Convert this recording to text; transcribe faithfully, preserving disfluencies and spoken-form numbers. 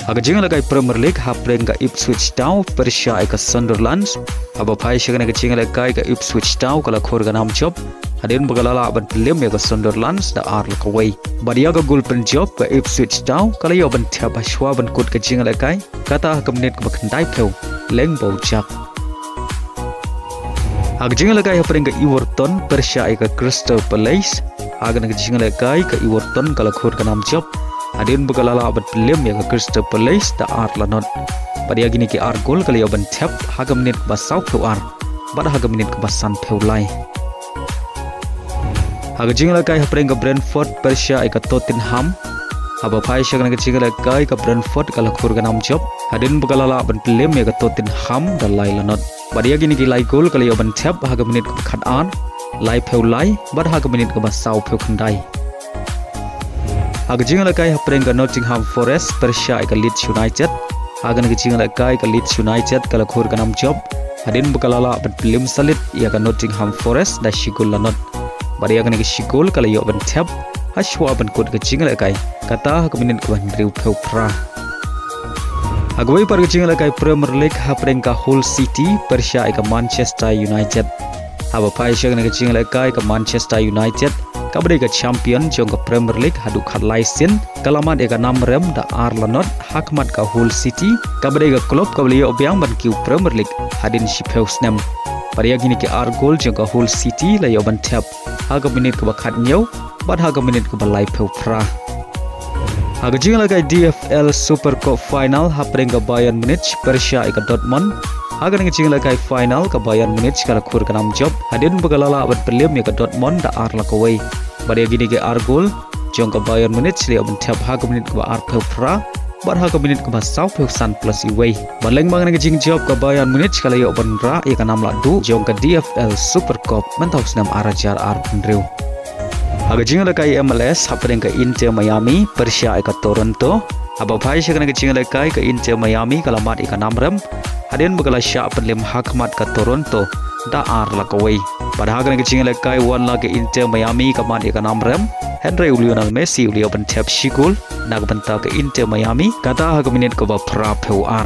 Ha ka jingïalehkai Premier League, hapdeng ka Ipswich Town pyrshah ïa ka Sunderland. Haba phai sha kane ka jingïalehkai, ka Ipswich Town ka la khur ka nam jop hadien ba ka la lah ban pynliem ïa ka Sunderland da ar la kawei. Bad ïa ka gol pynjop, ka Ipswich Town ka la ïoh ban thep hashwa ban kut ka jingïalehkai, kata ha ka minit kaba khyndai phew lyngba u Jack. Ha ka jingïalehkai hapdeng ka Everton pyrshah ïa ka Crystal Palace, ha kane ka jingïalehkai ka Everton ka la khur ka nam jop hadien ba ka la lah ban pynliem ïa ka Crystal Palace da ar la not. Bad ïa kine ki ar gol ka la ïoh ban thep ha ka minit kaba saw phew ar bad ha ka minit kaba san phew lai. Ha ka jingïalehkai hapdeng ka Brentford pyrshah ïa ka Tottenham. Haba phai sha kane ka jingïalehkai, ka Brentford ka la khur ka nam jop hadien ba ka la lah ban pynliem ïa ka Tottenham da lai la not. Bad ïa kine ki lai gol ka la ïoh ban thep ha ka minit kaba khat ar, lai phew lai bad ha ka minit kaba saw phew khyndai. Ha ka jingïalehkai hapdeng ka Nottingham Forest pyrshah ïa ka Leeds United. Ha kane ka jingïalehkai ka Leeds United ka la khur ka nam jop hadien ba ka la lah ban pynliem salit ïa ka Nottingham Forest da shi gol la not. Bad ïa kane ka shi gol ka la ïoh ban thep hashwa ban kut ka jingïalehkai, kata ha ka minit kaba hynriew phew phra. Ha kawei pat ka jingïalehkai Premier League, hapdeng ka Hull City pyrshah ïa ka Manchester United. Haba phai sha kane ka jingïalehkai, ka Manchester United kaba dei ka champion jong ka Premier League haduh khatlai sien, ka la mad ïa ka Namrem da ar la not ha khmat ka Hull City kaba dei ka club kaba la ïoh biang ban kiew Premier League hadien shiphew snem. Bad ïa kine ki ar gol jong ka Hull City la ïoh ban thep ha ka minit kaba khathynñiew bad ha ka minit kaba lai phew phra. Ha ka jingïalehkai D F L Super Cup final, hapdeng ka Bayern Munich pyrshah ïa ka Dortmund. Ha kane ka jingïalehkai final, ka Bayern Munich ka la khur ka nam jop hadien ba ka la lah ban pynliem ïa ka Dortmund da ar la kawei. Bad ïa kine ki ar gol jong ka Bayern Munich la ïoh ban thep ha ka minit kaba ar phew phra bad ha ka minit kaba saw phew san plus iwei. Bad lyngba kane ka jingjop, ka Bayern Munich ka la ïoh ban rah ïa ka nam lahduh jong ka D F L Super Cup mynta u snem ar hajar arphew hynriew. Ha ka jingïalehkai M L S, hapdeng ka Inter Miami pyrshah ïa ka Toronto. Haba phai sha kane ka jingïalehkai, ka Inter Miami ka la mad ïa ka Namrem hadien ba ka la shah pynliem ha khmat ka Toronto da ar la kawei. Bad ha kane ka jingïalehkai, wan la ka Inter Miami ka mad ïa ka Namrem, hynrei u Lionel Messi u la ïoh ban thep shi gol na ka bynta ka Inter Miami, kata ha ka minit kaba phra phew ar.